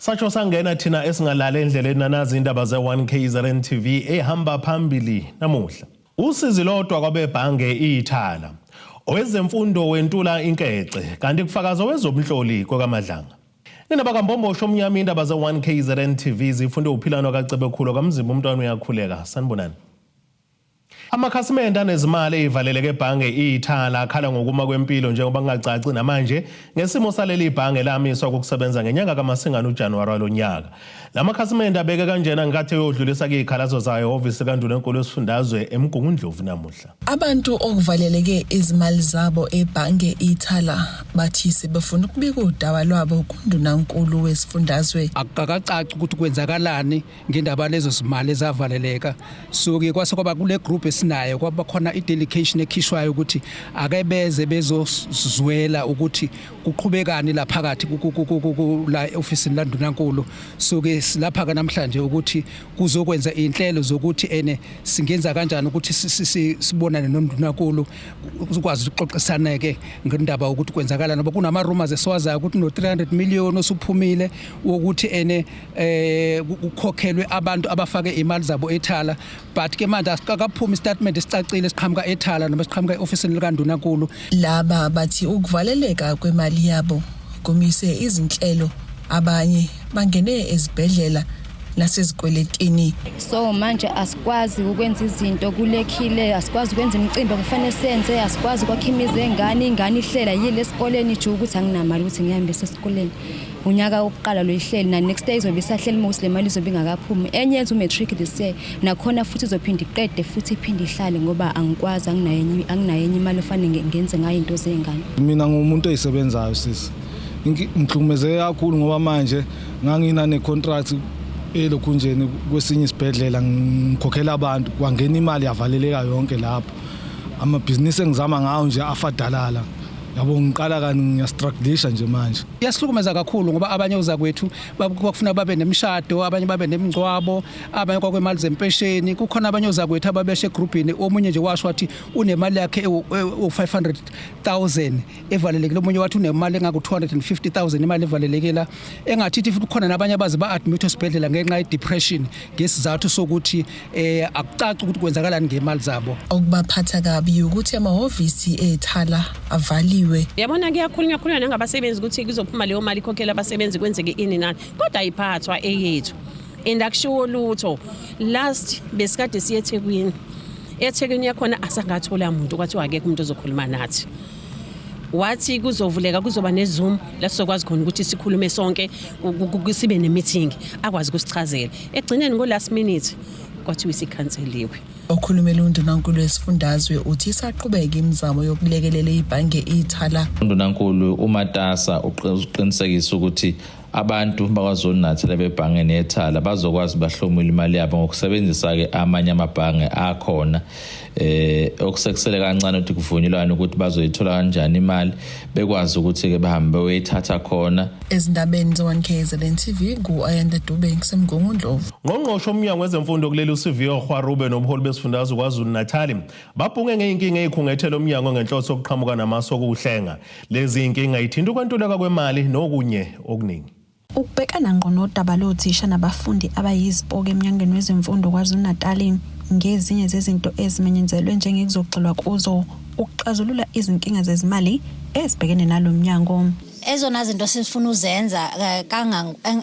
Satsho sangena thina esingalala endleleni nanazi indaba ze-1 KZN TV ehamba phambili namuhla. Usizi lodwa kwabebhange Ithala. Owezemfundo wentula inkece kanti kufakaza owezobunhloli kokaMadlanga. Nina bakambombosho omnyama indaba ze-1 KZN TV zifunde uphilano kaCebekhulu kaMzimba umntwana uyakhuleka. Sanibonani. Amakhasimende anezimali ezivaleleke ebhange Ithala akhala ngokuma kwempilo njengoba kungacaci namanje ngesimo saleli bhange lamiswa ukusebenza ngenyanga kaMasingana uJanuwari walonyaka. La makhasimende abeke kanjena ngenkathi eyodlulisa kizikhalazo zayo ehhovisi likaNdunankulu wesifundazwe eMgungundlovu namuhla. Abantu okuvaleleke izimali zabo ebhange Ithala bathi sebefuna ukubika udaba lwabo kuNdunankulu wesifundazwe. Akukakacaci ukuthi kwenzakalani ngendaba lezo zimali ezavaleleka. So ke kwase kwaba kule group esinayo kwaba khona i-delegation ekhishwayo ukuthi ake beze bezozwela ukuthi kuqhubekani la phakathi la ofisini laNdunankulu. So ke silapha ke namhlanje ukuthi kuzokwenza inhlelo zokuthi ene singenza kanjani ukuthi sibonane noNdunankulu, ukwazi ukuxoxisana ke ngendaba ukuthi kwenzakalani, ngoba kunama rumors esiwazayo ukuthi no 300 million osuphumile wokuthi ene kukhokhelwe abantu abafake imali zabo ethala. But ke manje asikakaphumi statement esicacile siqhamuka ethala noma siqhamuka eofisini likaNdunankulu. Laba bathi ukuvaleleka kwemali yabo kumise izinhlelo, abanye bangene ezibhedlela nasezikweletini. So manje asikwazi ukwenza izinto kulekhile, asikwazi ukwenza imicimbi okufanele senze, asikwazi ukwakha imizi engane, ingane ihlela yile esikoleni ijuu ukuthi anginamali ukuthi ngihambise esikoleni. Unyaka wokuqala lo ihleli na next day izobe isahleli mos le mali izobe ingakaphumi. Enye yenza umatric this year nakhona futhi izophinda iqede futhi iphinde ihlale ngoba angikwazi, anginayo anginayo enye imali ofanele ngenze ngayo into zey'ngane. Mina ngumuntu oyisebenzayo sisi. Ngihlukumezeke kakhulu ngoba manje ngangina ne-contract elokhunjeni kwesinye isibhedlela, ngikhokhela abantu, kwangena imali yavaleleka yonke lapho. Amabhizinisi engizama ngawo nje afadalala. Yabo, ngiqala kani ngiyastrugglisha nje manje. Iyasihlukumeza kakhulu ngoba abanye ozakwethu bakufuna babe nemishado, abanye babe nemingcwabo, abanye kwakwemali zempesheni. Kukhona abanye ozakwethu ababeshe egrupini, omunye nje washo wathi unemali yakhe ewu-500,000 evalelekile, omunye wathi unemali engaku-250,000 imali evalelekile la. Engathithi futhi kukhona nabanye abaze ba-admit esibhedlela ngenxa ye-depression ngesizathu sokuthi akucaci ukuthi kwenzakalani ngemali zabo. Okubaphatha kabi ukuthi amahhovisi ethala avaliwe. Yabona, kuyakhulunywa khulunywa nangabasebenzi ukuthi kuzophuma leyo mali ikhokhela abasebenzi, kwenzeke ini nani, kodwa ayiphathwa eyethu and akushiwo lutho. Last besikade siye eThekwini, eThekwini yakhona asangathola muntu, kwathiwa akekho umuntu ozokhuluma nathi. Wathi kuzovuleka, kuzoba ne-Zoom la sizokwazi khona ukuthi sikhulume sonke, sibe ne-meeting, akwazi ukusichazela. Ekugcineni ngo-last minute kwathiwa isikhanseliwe. Okhulumela uNdunankulu wesifundazwe uthi isaqhubeka imizamo yokulekelela ibhange Ithala. UNdunankulu umatasa uqinisekisa ukuthi abantu bakwaZulu Natal bebhange nethala bazokwazi bahlomule imali yabo ngokusebenzisa-ke amanye amabhange akhona. Okusekusele kancane ukuthi kuvunyelwane ukuthi bazoyithola kanjani imali, bekwazi ukuthi-ke bahambe beyoyithatha khona. Ezindabeni ze-1 KZN TV, ngu-Ayanda Dube ngiseMgungundlovu. Ngqongqoshe omnyango wezemfundo kuleli uSiviwe Gwarube nobuholi besifundazwe KwaZulu Natal babhunge ngey'nkinga ey'khungethe lo mnyango ngenhloso yokuqhamuka namasu okuwuhlenga. Lezi iy'nkinga ithinta ukwentuleka kwemali nokunye okuningi. Ukubhekana ngqo nodaba lothisha nabafundi abayizipoki emnyangweni wezemfundo KwaZulu-Natal ngezinye zezinto ezimenyezelwe njengekuzogxilwa kuzo ukuxazulula izinkinga zezimali ezibhekene nalo mnyango. Ezona zinto sifuna uzenza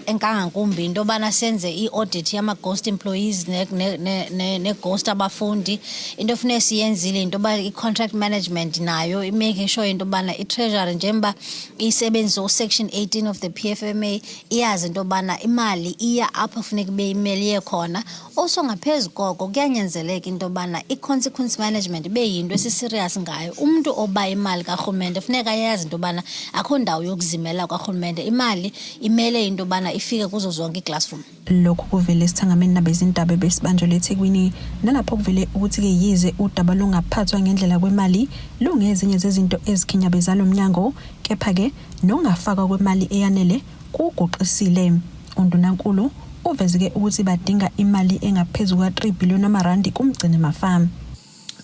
enkangankumbi into yobana senze i-audit yama-ghost employees ne-ghost abafundi. Into efuneka siyenzile into yoba i-contract management nayo i-making sure into yobana i-treasury, njengoba isebenzisa usection 18 of the PFMA, iyazi into yobana imali iya apho funeka ibe imeli iye khona. Also ngaphezu koko kuyanyanzeleka into yobana i-consequence management ibe yinto esiserious ngayo. Umntu oba imali karhulumente funeka ayazi into yobana akho ndawo yokuzimela kwarhulumente, imali imele into yobana ifike kuzo zonke ii-classroom. Lokhu kuvele esithangameni nabezindaba ebesibanjelwe eThekwini, nalapho kuvele ukuthi-ke yize udaba lungaphathwa ngendlela kwemali lungezinye zezinto ezikhinyabeza lo mnyango, kepha-ke nokungafakwa kwemali eyanele kuwuguqisile. UNdunankulu uveze-ke ukuthi badinga imali engaphezu kuka-3 billion amarandi kumgcini mafa.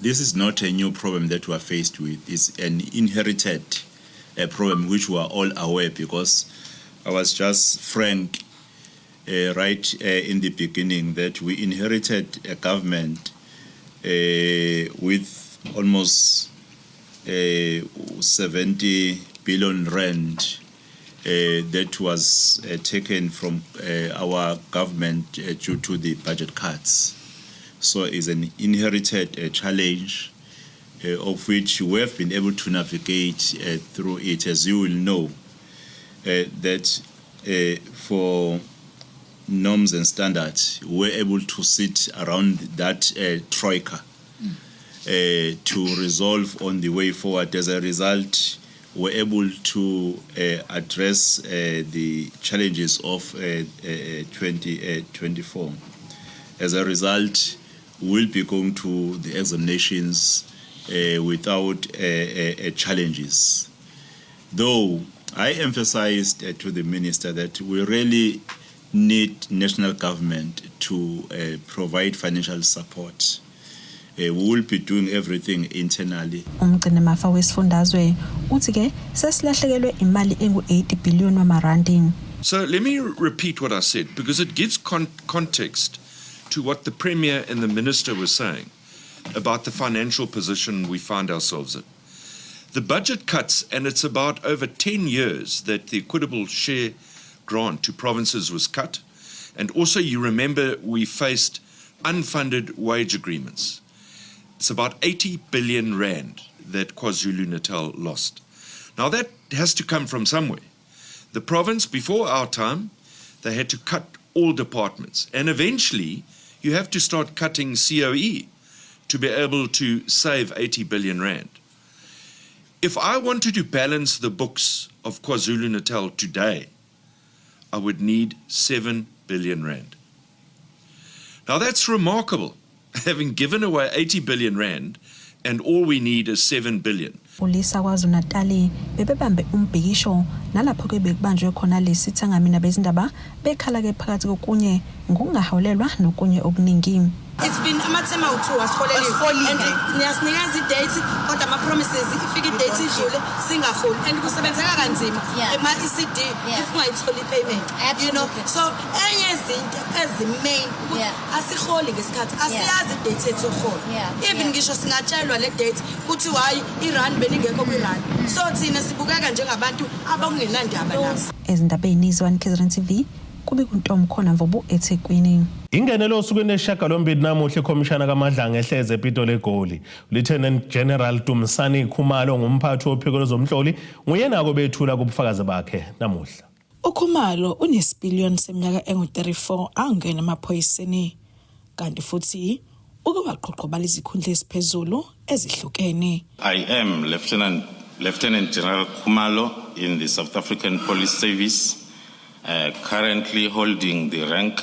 This is not a new problem that we are faced with. It's an inherited problem which we are all aware, because I was just frank. right in the beginning that we inherited a government with almost 70 billion rand that was taken from our government due to the budget cuts. So it's an inherited challenge of which we have been able to navigate through it. As you will know, that for norms and standards, we're able to sit around that troika to resolve on the way forward. As a result, we're able to address the challenges of 2024. As a result, we'll be going to the examinations without challenges. Though I emphasized to the minister that we really need national government to provide financial support. We will be doing everything internally. Umgcinimafa wesifundazwe uthi ke sesilahlekelwe imali engu-80 billion wamarandi. So let me repeat what I said, because it gives context to what the Premier and the Minister were saying about the financial position we find ourselves in. The budget cuts, and it's about over 10 years that the equitable share grant to provinces was cut. And also, you remember, we faced unfunded wage agreements. It's about 80 billion rand that KwaZulu-Natal lost. Now, that has to come from somewhere. The province, before our time, they had to cut all departments. And eventually, you have to start cutting COE to be able to save 80 billion rand. If I wanted to balance the books of KwaZulu-Natal today, I would need 7 billion rand. Now that's remarkable, having given away 80 billion rand and all we need is 7 billion. Polisa KwaZulu-Natal bebebambe umbhikisho nalapho ke bekubanjwe khona lesithangami nabezindaba bekhala ke phakathi kokunye ngokungahawulelwa nokunye okuningi. It's been amathema awu-2 asiholeliwe and niyasinikeza i-date, kodwa ama-promises ifike i-date idlule singaholi and kusebenzeka kanzima ema-ECD if ungayitholi i-payment. So enye izinto ezi-main ukuthi asiholi ngesikhathi, asiyazi i-date yethu yokuhola. Even ngisho singatshelwa le date, kuthiwa hhayi, irandi belingekho kwirandi, so thina sibukeka njengabantu abangenandaba nabo. Ezindabeni ze-1 KZN TV, kube kuntomkhona Mvubu, eThekwini. Ingenelo osukwini lwesishiyagalombili namuhla ikhomishana kaMadlanga ehleze ePitoli eGoli. Lieutenant General Dumisani Khumalo ngumphathi wophiko lwezomhloli, nguyena bethula kubufakazi bakhe namuhla. UKhumalo unesipiliyoni seminyaka engu-34 angena emaphoyiseni, kanti futhi uke waqhoqhobala izikhundla eziphezulu ezihlukene. I am Lieutenant General Khumalo in the South African Police Service, currently holding the rank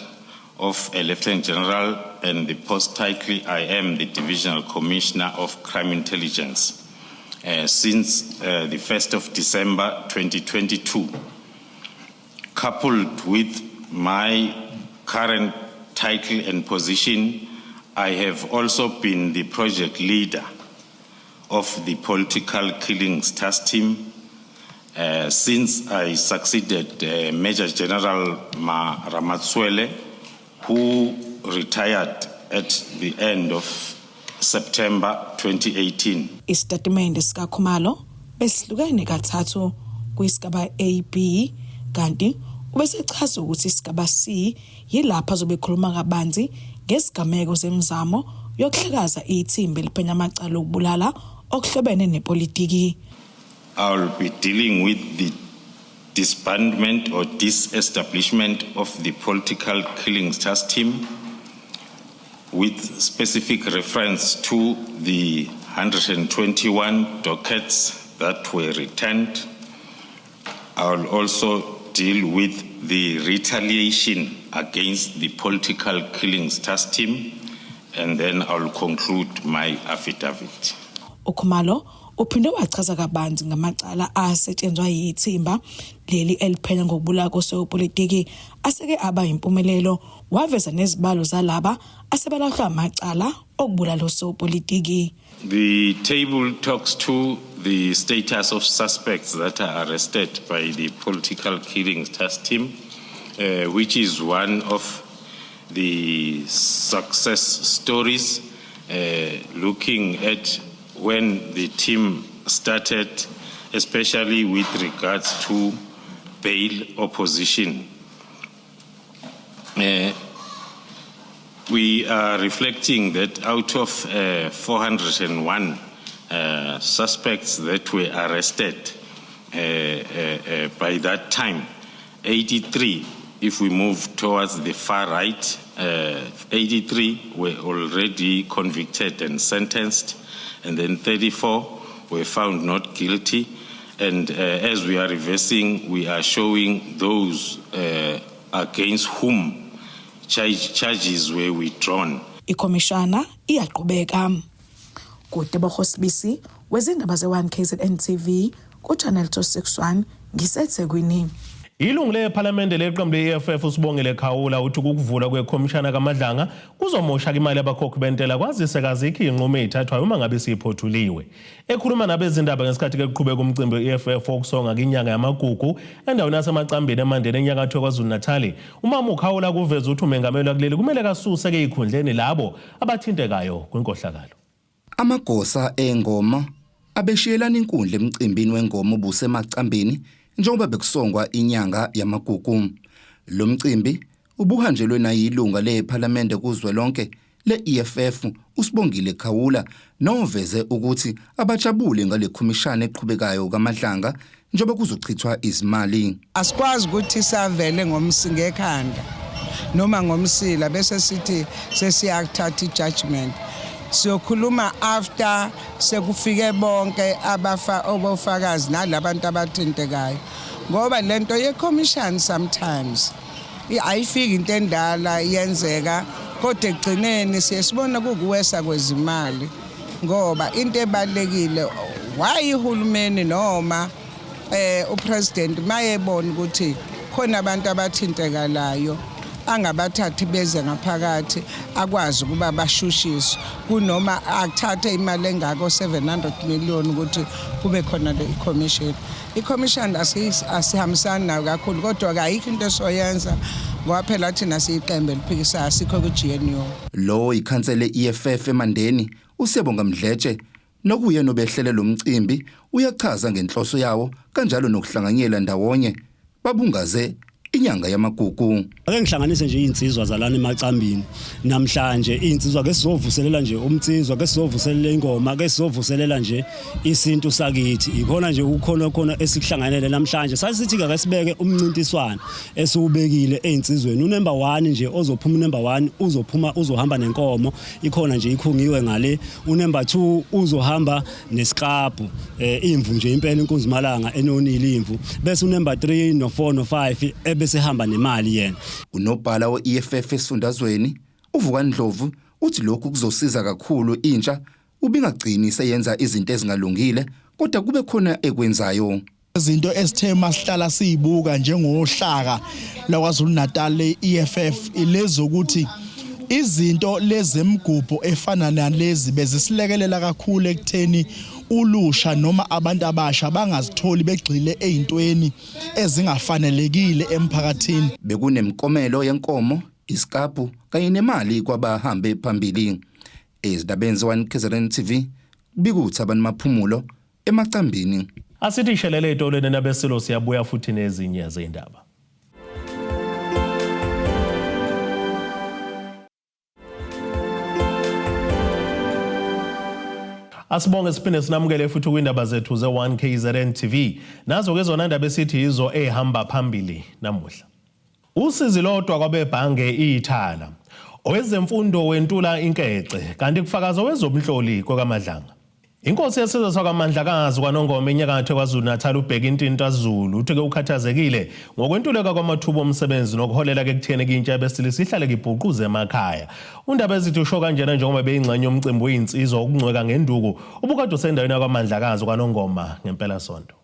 of a Lieutenant General and the post title I am the Divisional Commissioner of Crime Intelligence since the 1st of December 2022. Coupled with my current title and position, I have also been the project leader of the Political Killings Task Team since I succeeded Major General Ramatsuele, who retired at the end of September 2018. Isitatimende sikaKhumalo besihlukene kathathu kwisigaba A, B, kanti ubesechaza ukuthi isigaba C yilapho azobe ekhuluma kabanzi ngesigameko zemizamo yokuhlakaza ithimba eliphenya amacala okubulala okuhlobene nepolitiki. I'll be dealing with the disbandment or disestablishment of the Political Killings Task Team, with specific reference to the 121 dockets that were returned. I'll also deal with the retaliation against the Political Killings Task Team, and then I'll conclude my affidavit. UKhumalo uphinde wachaza kabanzi ngamacala asetshenzwa yithimba leli eliphenya ngokubulawa kosopolitiki aseke aba impumelelo, waveza nezibalo zalaba asebelahlwa amacala okubulala osopolitiki. The table talks to the status of suspects that are arrested by the Political Killings Task Team. which is one of the success stories, looking at when the team started, especially with regards to bail opposition. We are reflecting that out of 401 suspects that were arrested by that time, 83, if we move towards the far right, 83 were already convicted and sentenced, and then 34 were found not guilty. And as we are reversing, we are showing those against whom charges were withdrawn. Ikhomishana iyaqhubeka. KuTebogo Sibisi wezindaba ze-1 KZN TV ku-Channel 261 ngiseThekwini. Ilungu lePhalamende leqembu le-EFF uSibongile Khawula uthi ukuvulwa kwekhomishana kaMadlanga kuzomosha imali yabakhokhi bentela, kwazise kazikho izinqumo ezithathwayo uma ngabe siphothuliwe. Ekhuluma nabezindaba ngesikhathi kuqhubeka umcimbi we-EFF wokusonga inyanga yamagugu endaweni yaseMacambini eMandeni enyakatho KwaZulu-Natal, umama uKhawula kuveza ukuthi umengameli wakuleli kumele kasuse-ke ezikhundleni labo abathintekayo kwinkohlakalo. Amagosa engoma abeshiyelana inkundla emcimbini wengoma obuseMacambini njengoba bekusongwa inyanga yamagugu. Lo mcimbi ubuhanjelwe nayilunga lePhalamende kuzwelonke le-EFF uSibongile Khawula, noveze ukuthi abajabule ngale khomishana eqhubekayo kaMadlanga njengoba kuzochithwa izimali. Asikwazi ukuthi savele ngekhanda noma ngomsila bese sithi sesiyathatha i-judgment. Siyokhuluma after sekufike bonke abafa obofakazi nalabantu abathintekayo, ngoba lento ye-commission sometimes ayifiki, into endala yenzeka, kodwa ekugcineni siye sibona kukuwesa kwezimali, ngoba into ebalekile, why uhulumeni noma upresident mayebona ukuthi khona abantu abathintekalayo angabathathi beze ngaphakathi akwazi ukuba bashushiswe, kunoma akuthathe imali engako 700 million ukuthi kube khona le commission. I-commission asihambisani nayo kakhulu, kodwa ayikho into esoyenza ngoba phela thina siyiqembu eliphikisayo, asikho ku-GNU. Lo ikhansela e-EFF eMandeni uSiyabonga Mdletshe, nokuyena obehlele lo mcimbi, uyachaza ngenhloso yawo kanjalo nokuhlanganyela ndawonye babungaze inyanga yamagugu. Ake ngihlanganise nje izinsizwa zalana eMacambini namhlanje, izinsizwa ke sizovuselela nje umnsizwa, ke sizovuselela ingoma, ke sizovuselela nje isintu sakithi. Ikhona nje ukukhona khona esikuhlanganele namhlanje. Sasithi ke sibeke umncintiswano esiwubekile ezinsizweni, unumber 1 nje ozophuma, unumber 1 uzophuma uzohamba nenkomo, ikhona nje ikhungiwe ngale, unumber 2 uzohamba nesiklabhu, imvu nje impela, inkunzi malanga enonile imvu, bese unumber 3 no 4 no 5 ebese hamba nemali yena. Unobhala we-EFF esifundazweni uVukani Ndlovu uthi lokhu kuzosiza kakhulu intsha ubingagcini seyenza izinto ezingalungile, kodwa kube khona ekwenzayo. Izinto esithe masihlala siyibuka njengohlaka laKwaZulu Natal le-EFF ilezokuthi izinto lezemgubho efana nalezi bezisilekelela kakhulu ekutheni ulusha noma abantu abasha bangazitholi begxile ezintweni ezingafanelekile emphakathini. Bekunemkomelo yenkomo, isikapu kanye nemali kwabahambe phambili. Ezindabeni ze-1 KZN TV, kubikuthi abantu maphumulo eMacambini. Asithi ishelele ey'tolweni nabesilo, siyabuya futhi nezinye zey'ndaba. Asibonge siphinde sinamukele futhi kwindaba zethu ze-1 KZN TV. Nazo ke zona ndaba esithi yizo ehamba phambili namuhla. Usizi lodwa kwabebhange Ithala. Owezemfundo wentula inkece kanti kufakaza wezobunhloli kokaMadlanga. Inkosi yesizwe sakwaMandlakazi kwaNongoma enyakatho KwaZulu-Natal uBheka Intinta Zulu uthi ke ukhathazekile ngokwentuleka kwamathuba omsebenzi nokuholela ekutheni intsha yabesilisa ihlale kibhuquze emakhaya. Undaba ezithi usho kanjena njengoba beyingxenye yomcimbi weyinsizwa ukungcweka ngenduku ubukade usendaweni yakwaMandlakazi kwaNongoma ngempelasonto.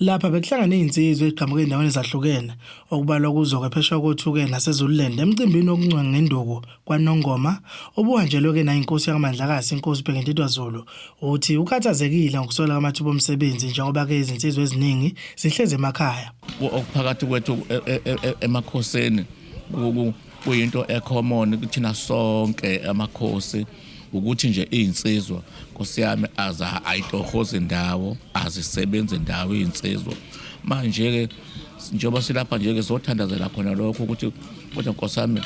Lapha bekuhlangane izinsizwa eziqhamuka ezindaweni ezahlukene okubalwa kuzo-ke phesheya koThukela naseZululand emcimbini wokuncwenga ngenduku kwaNongoma obuhanjelwe-ke nayinkosi yakwaMandlakazi inkosi uBhekentitwa Zulu. Uthi ukhathazekile ngokusweleka amathuba omsebenzi njengoba-ke izinsizwa eziningi zihlezi emakhaya. Okuphakathi kwethu e, e, e, emakhosini kuyinto ecommon kuthina sonke amakhosi ukuthi nje izinsizwa Nkosi yami aza ayitohozi ndawo azisebenzi ndawo izinsizwa manje ke njengoba silapha nje ke sothandazela khona lokho ukuthi kodwa Nkosi yami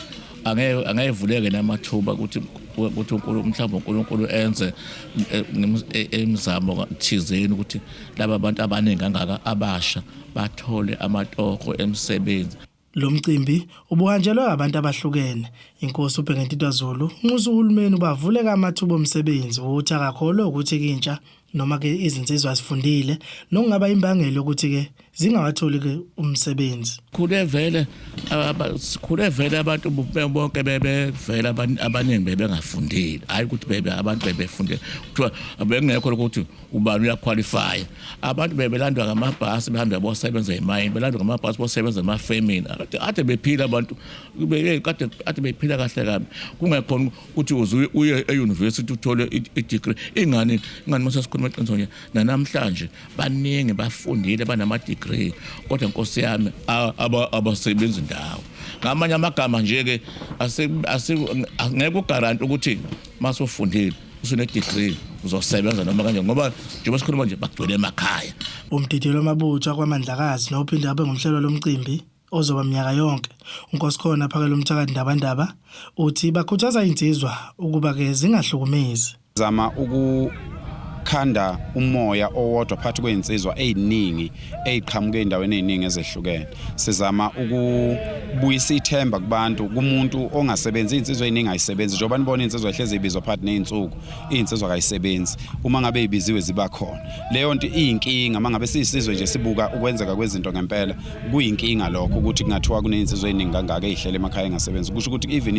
angeke angeke namathuba ukuthi ukuthi uNkulunkulu mhlawumbe uNkulunkulu enze imizamo thizeni ukuthi laba bantu abaningi kangaka abasha bathole amatoho emisebenzi. Lo mcimbi ubuhanjelwe abantu abahlukene. Inkosi uBhekentitwa Zulu unxusa uhulumeni ukuba avuleke amathuba omsebenzi wokuthi akakholwa ukuthi intsha noma ke izinsizwa zifundile nokungaba imbangela yokuthi ke zingawatholi ke umsebenzi. Khule vele sikhule vele abantu bonke bebevele abaningi bebengafundile hayi ukuthi bebe abantu bebefundile kuthiwa bekungekho ukuthi ubani uyaqualify abantu bebelandwa ngamabhasi behambe bosebenza emayini belandwa ngamabhasi bosebenza emafemini ade bephila abantu kade ade bephila kahle kabi kungekhona ukuthi uze uye e-university uthole i-degree ingani ingani mase sikhuluma iqiniso nje nanamhlanje baningi bafundile banama-degree kodwa nkosi yami abasebenzi ndawo ngamanye amagama nje-ke angeke ugaranti ukuthi masufundile usune-degree uzosebenza noma kanjani ngoba njengoba sikhuluma nje bagcwele emakhaya. Umdidiyeli wamabutho akwaMandlakazi nophinde abe ngumhleli lomcimbi ozoba minyaka yonke, uNkosikhona Phakelumthakathi Ndabandaba, uthi bakhuthaza insizwa ukuba ke zingahlukumezi. Zama ukukhanda umoya owodwa phakathi kwezinsizwa eziningi eziqhamuka ezindaweni eziningi ezehlukene. Sizama ukubuyisa ithemba kubantu kumuntu ongasebenzi izinsizwa eziningi ayisebenzi njengoba nibona izinsizwa ehlezi ibizwa phakathi nezinsuku izinsizwa kayisebenzi uma ngabe ibiziwe ziba khona leyo nto iyinkinga uma ngabe siyisizwe nje sibuka ukwenzeka kwezinto ngempela kuyinkinga lokho ukuthi kungathiwa kunezinsizwa eziningi kangaka ezihlele emakhaya engasebenzi kusho ukuthi even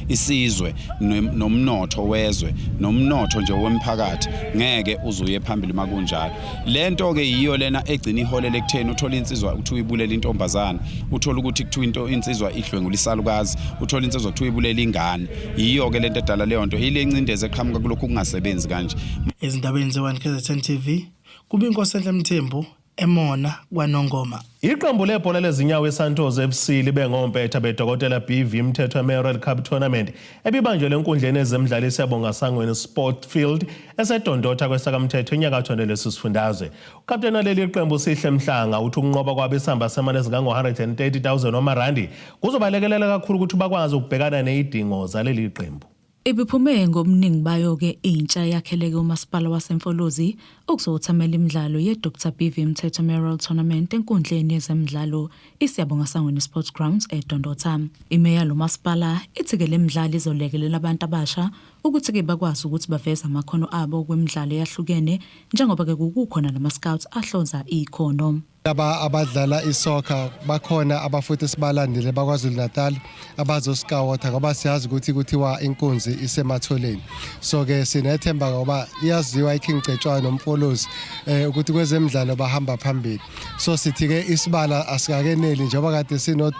isizwe nomnotho wezwe nomnotho nje wemphakathi ngeke uzuye phambili makunjalo Le nto ke yiyo lena egcina iholela ekutheni uthole insizwa kuthiwa ibulela intombazana, uthole ukuthi kuthiwa into insizwa idlwengula isalukazi, uthole insizwa kuthiwa ibulela ingane. Yiyo ke lento edala leyo nto, ile ncindezi eqhamuka kulokhu kungasebenzi kanje. Ezindabeni ze-1 KZN TV, kuBinkosenhle Mthembu, eMona, kwaNongoma. Iqembu lebhola lezinyawo iSantos FC libe ngompetha beDokotela BV Mthethwa Mayoral Cup Tournament ebibanjelwe enkundleni ezemidlalo iSiyabonga Sangweni Sport Field eseDondotha kwesakamthetho enyakatho nelesi sifundazwe. Ukapteni waleli qembu uSihle Mhlanga uthi ukunqoba kwabo isamba semali esingango-130,000 wamarandi kuzobalekelela kakhulu ukuthi bakwazi ukubhekana nezidingo zaleli qembu. Ibiphume ngobuningi bayo-ke intsha yakheleke uMasipala waseMfolozi ukuzothamela imidlalo ye-Dr BV Mthetho Mayoral Tournament enkundleni yezemidlalo iSiyabonga Sangweni Sports Grounds eDondotha. Imeya lo masipala ithi-ke le midlalo izolekelela abantu abasha ukuthi-ke bakwazi ukuthi baveze amakhono abo kwimidlalo eyahlukene njengoba-ke kukhona nama-scouts ahlonza ikhono. Laba abadlala isoccer bakhona abafuthi sibalandile bakwaZulu Natal abazosikawotha ngoba siyazi ukuthi kuthiwa inkunzi isematholeni. So ke sinethemba ngoba iyaziwa iKing Cetshwayo noMfolozi eh ukuthi kwezemidlalo bahamba phambili. So sithi ke isibala asikakeneli njengoba kade sino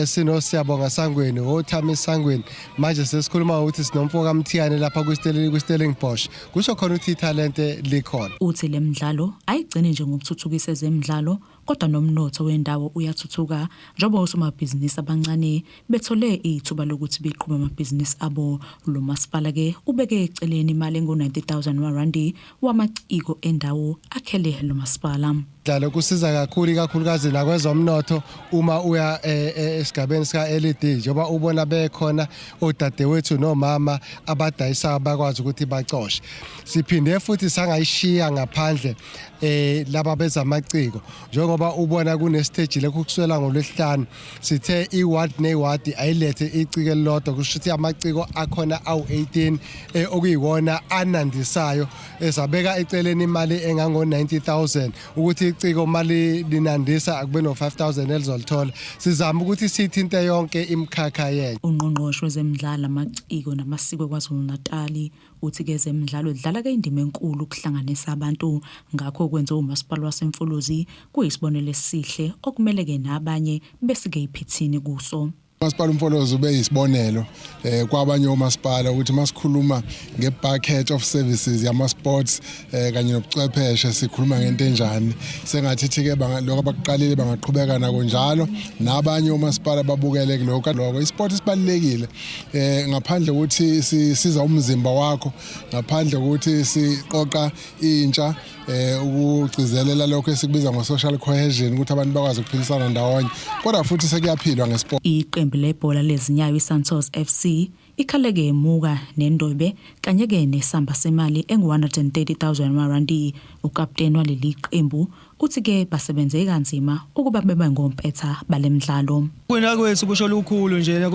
sino siyabonga Sangweni oThami Sangweni manje sesikhuluma ukuthi sinomfo kaMthiyane lapha kwiStelling kwiStellenbosch kusho khona ukuthi ithalente likhona. Uthi le midlalo ayigcini nje ngokuthuthukisa ezemidlalo kodwa nomnotho wendawo uyathuthuka njengoba osomabhizinisi abancane bethole ithuba lokuthi beqhube amabhizinisi abo. Lo masipala-ke ubeke eceleni imali engu-90 000 warandi wamaciko endawo akhele lo masipala. Dlalo kusiza kakhulu ikakhulukazi nakwezomnotho uma uya eh, eh, esigabeni sika-LED njengoba ubona bekhona odadewethu nomama abadayisayo bakwazi ukuthi bacoshe. Siphinde futhi sangayishiya ngaphandle eh laba bezamaciko njengoba ubona kunesiteji lekho kuswela ngolwesihlanu sithe iward neward ayilethe iciko elilodwa kusho ukuthi amaciko akhona awu-18 eh, okuyiwona anandisayo esabeka eceleni imali engango-90000 ukuthi iciko mali linandisa akube no-5000 elizolithola sizama ukuthi sithinte yonke imikhakha yenye Ungqongqoshe wezemidlalo amaciko namasiko KwaZulu-Natali Uthi ke ezemidlalo zidlala ke indima enkulu ukuhlanganisa abantu ngakho kwenze umasipala waseMfolozi kuyisibonelo esihle okumele ke nabanye besike iphithini kuso. Umasipala uMfolozi ube yisibonelo eh kwabanye omasipala ukuthi masikhuluma ngebucket of services yama sports eh kanye nobuchwepheshe sikhuluma ngento enjani sengathi thi ke lokho abakuqalile bangaqhubeka nako njalo nabanye omasipala babukele kulokho lokho isport sibalekile eh ngaphandle ukuthi sisiza umzimba wakho ngaphandle ukuthi siqoqa intsha eh ukugcizelela lokho esikubiza ngo-social cohesion ukuthi abantu bakwazi ukuphilisana ndawonye kodwa futhi sekuyaphilwa ngesport. Iqembu lebhola lezinyawo iSantos FC ikhaleke emuka nendobe kanye ke nesamba semali engu-130,000 wamarandi. Ukapteni waleli qembu uthi ke basebenze kanzima ukuba bebe ngompetha balemidlalo. Kuwina kwethu kusho lukhulu nje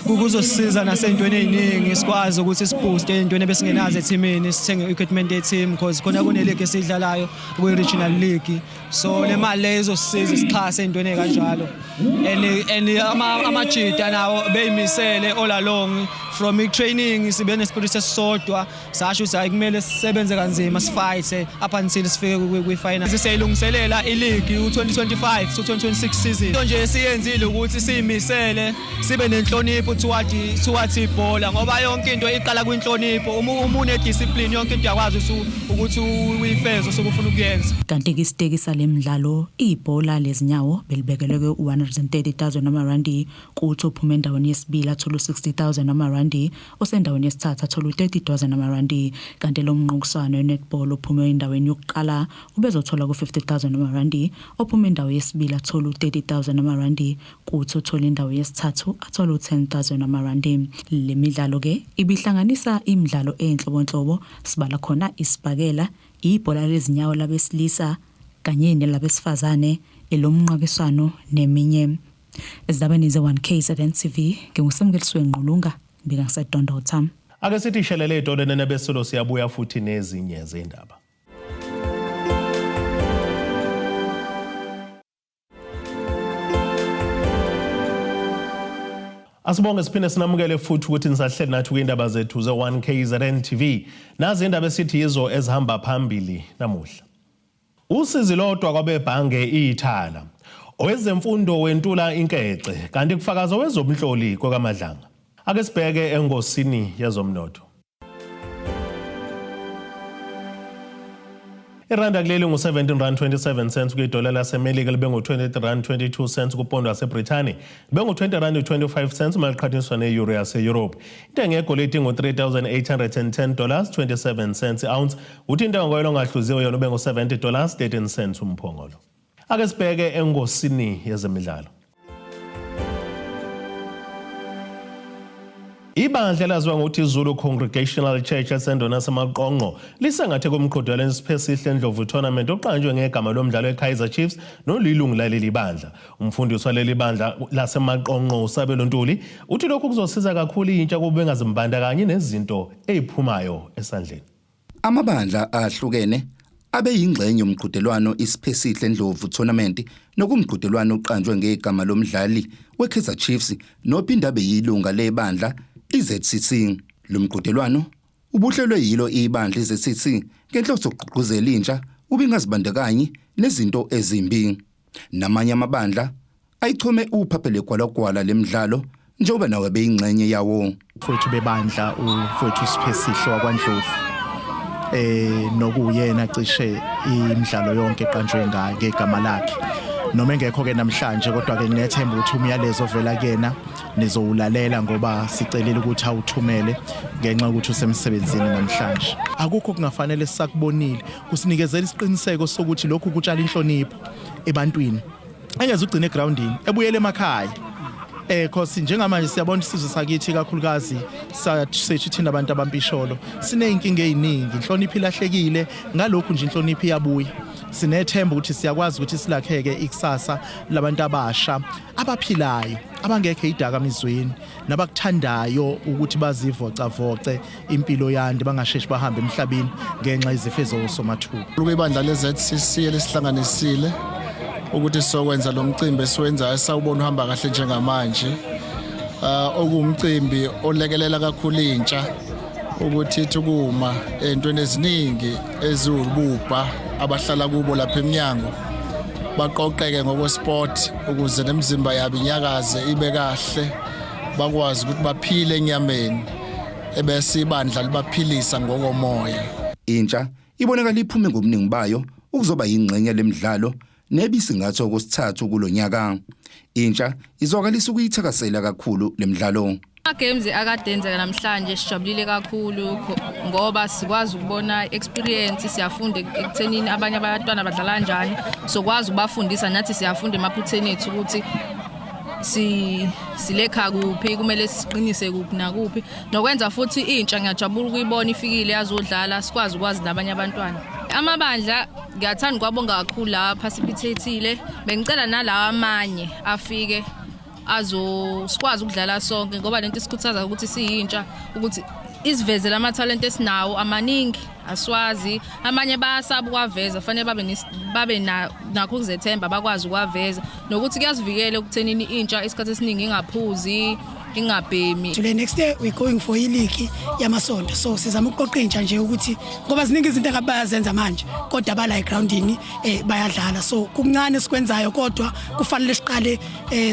kuzosisiza nasey'ntweni ey'ningi sikwazi ukuthi sibooste ey'ntweni ebesingenazo ethimini sithenge equipment ye-team because khona kune-league esiyidlalayo kwi-regional league so le mali leyo izosisiza sixhase ey'ntweni ey'kanjalo and and amajita nawo beyimisele all along from i-training sibe nespirit esisodwa sasho ukuthi hayi kumele sisebenze kanzima sifayithe up until sifike kwi-final siseyilungiselela iligi u-2025 to 2026 season into nje esiyenzile ukuthi siyimisele sibe nenhlonipho towards towards ibhola ngoba yonke into iqala kwinhlonipho uma une-discipline yonke into uyakwazi ukuthi uyifeze osuke ufuna ukuyenza kanti-ke isiteki sale mdlalo ibhola lezinyawo belibekelwe ku-130 000 amarandi kuthi ophuma endaweni yesibili athole u-60 000 amarandi osendaweni yesithathu athole u-30,000 amarandi kanti lo mnqokuswano we-netball ophume endaweni yokuqala ubezothola ku-50,000 amarandi ophume endawo yesibili athole u-30,000 amarandi kuthi othole indawo yesithathu athole u-10,000 amarandi. Le midlalo-ke ibihlanganisa imidlalo eyinhlobonhlobo sibala khona isibhakela, ibhola lezinyawo labesilisa kanye nelabesifazane, elomnqakiswano neminye. Ezindabeni ze-1 KZN TV nginguSamukelisiwe Ngqulunga ngibika ngiseDondotha. Ake sithi shelele itolo nenebesulo siyabuya futhi nezinye zendaba. Asibonge siphinde sinamukele futhi ukuthi nisahleli nathi kwindaba zethu ze-1 KZN TV. Nazi indaba esithi yizo ezihamba phambili namuhla. Usizi lodwa kwabebhange Ithala. Owezemfundo wentula inkece kanti kufakaza owezobunhloli kwakaMadlanga. Ake sibheke engosini yezomnotho. Iranda kuleli ngu-17 rand 27 cents kwidola laseMelika libe ngu-23 rand 22 cents kupondo waseBrithani libe ngu-20 rand 25 cents uma liqhathaniswa ne-euro yase-Europe. Intengo yegolide ingu-3810 dollars 27 cents i-ounce uthi intengo koyela ongahluziwe yona ube ngu-70 dollars 13 cents umphongolo. Ake sibheke engosini yezemidlalo. Ibandla elaziwa ngokuthi Zulu Congregational Church esendona saMaqonqo lisengathe kumqhudelwano Siphesihle Ndlovu Tournament oqanjwe ngegama lomdlalo weKaizer Chiefs nolilungu laleli bandla. Umfundisi waleli bandla laseMaqonqo uSabelo Ntuli uthi lokhu kuzosiza kakhulu intsha kuba bengazimbandakanyi nezinto eziphumayo esandleni. Amabandla ahlukene abeyingxenye yomqhudelwano iSiphesihle Ndlovu Tournament nokumqhudelwano oqanjwe ngegama lomdlali weKaizer Chiefs nophinde abe yilunga lebandla iZCC. Lo mqhudelwano ubuhlelwe yilo ibandla iZCC ngenhloso yokugqugquzela intsha ubingazibandakanyi nezinto ezimbi. Namanye amabandla ayichome uphaphe legwalagwala lemidlalo njengoba nawe beyingxenye yawo. Mfowethu bebandla umfowethu Siphesihle wakwaNdlovu eh nokuyena cishe imidlalo yonke eqanjwe ngayo ngegama lakhe noma engekho ke namhlanje kodwa ke nginethemba ukuthi umyalezo ovela kuyena nizowulalela ngoba sicelile ukuthi awuthumele ngenxa yokuthi usemsebenzini namhlanje akukho kungafanele sisakubonile kusinikezela isiqiniseko sokuthi lokhu kutshala inhlonipho ebantwini engeze ugcine egroundini ebuyele emakhaya eh cause njengamanje siyabona isizwe sakithi kakhulukazi sethu thina abantu abampisholo sineyinkinga eziningi inhlonipho ilahlekile ngalokhu nje inhlonipho iyabuya sinethemba ukuthi siyakwazi ukuthi silakheke ikusasa labantu abasha abaphilayo abangekho idakamizweni nabakuthandayo ukuthi bazivocavoce impilo yande bangasheshi bahambe emhlabeni ngenxa izifo ezosomathuba. Ibandla le-ZCC elisihlanganisile ukuthi sizokwenza lo mcimbi esiwenzayo sawubona uhamba kahle njengamanje. Okuwumcimbi olekelela kakhulu intsha ukuthi ithi kuma entweni eziningi eziwububha abahlala kubo lapha eminyango baqoqeke ngokwesport ukuze nemizimba yabo inyakaze ibe kahle bakwazi ukuthi baphile enyameni ebese ibandla libaphilisa ngokomoya. Intsha ibonakala iphume ngobuningi bayo ukuzoba yingxenye lemidlalo nebisingathwa okwesithathu kulonyaka. Intsha izwakalisa ukuyithakasela kakhulu lemidlalo. Ama-games akade enzeka namhlanje sijabulile kakhulu ngoba sikwazi ukubona experience, siyafunda ekuthenini abanye abantwana badlala kanjani, sokwazi ukubafundisa nathi siyafunda emaphutheni ethu ukuthi si silekha kuphi, kumele siqinise kuphi nakuphi, nokwenza futhi intsha ngiyajabula ukuyibona ifikile yazodlala, sikwazi ukwazi nabanye abantwana. Amabandla ngiyathanda ukwabonga kakhulu lawa participate-ile, bengicela nalawa amanye afike azo sikwazi ukudlala sonke ngoba lento isikhuthaza ukuthi siyintsha ukuthi isivezele amathalente esinawo amaningi aswazi, amanye bayasaba ukwaveza, fanele babe babe nakho ukuzethemba bakwazi ukwaveza, nokuthi kuyasivikela ekuthenini intsha isikhathi esiningi ingaphuzi ingabhemi. Today next year we going for iligi yamasonto, so sizama ukuqoqa intsha nje ukuthi ngoba ziningi izinto engabayazenza manje kodwa bala egroundini bayadlala, so kuncane sikwenzayo kodwa kufanele siqale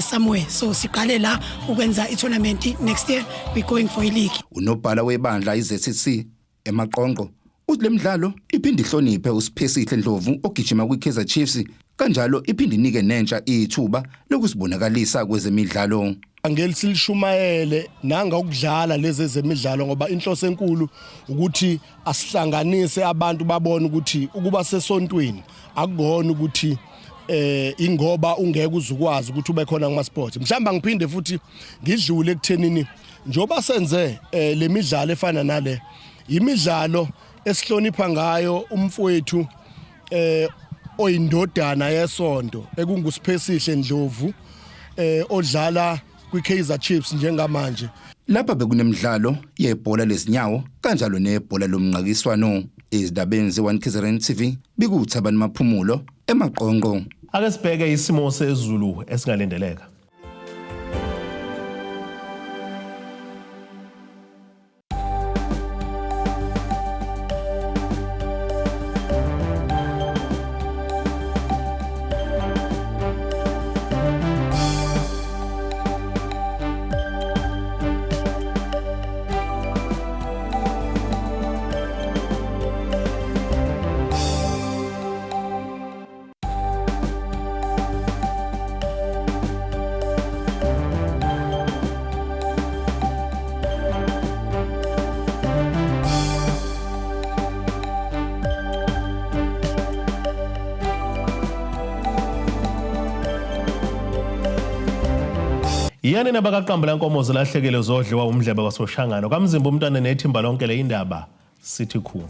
somewhere, so siqale la ukwenza i-tournament. Next year we going for iligi. Unobhala webandla iZCC eMaqonqo uthi lemidlalo iphinde ihloniphe uSiphesihle Ndlovu ogijima kwiKaizer Chiefs, kanjalo iphinde inike nentsha ithuba lokusibonakalisa kwezemidlalo. Angeli silishumayele nanga ukudlala lezi ezemidlalo ngoba inhloso enkulu ukuthi asihlanganise abantu babone ukuthi ukuba sesontweni akukona ukuthi ingoba ungeke uzukwazi ukuthi ube khona kuma sports. Mhlamba ngiphinde futhi ngidlule ekuthenini njoba senze lemidlalo efana nale imidlalo esihlonipha ngayo umfowethu oyindodana yesonto ekunguSiphesihle Ndlovu odlala kwiKaizer Chiefs njengamanje. Lapha bekunemidlalo yebhola lezinyawo kanjalo nebhola lomnqakiswano. Izindabeni ze-1 KZN TV bikuThabani Maphumulo eMaqonqo. Ake sibheke isimo sezulu esingalindeleka. Yani nabakaqambula nkomo zilahlekile zodliwa umdlebe kwaSoshangano kaMzimba umntwana nethimba lonke le indaba sithi khulu.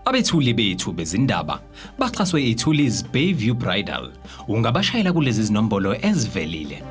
Abethuli bethu bezindaba baxhaswe iThuli's Bayview Bridal. Ungabashayela kulezi zinombolo ezivelile.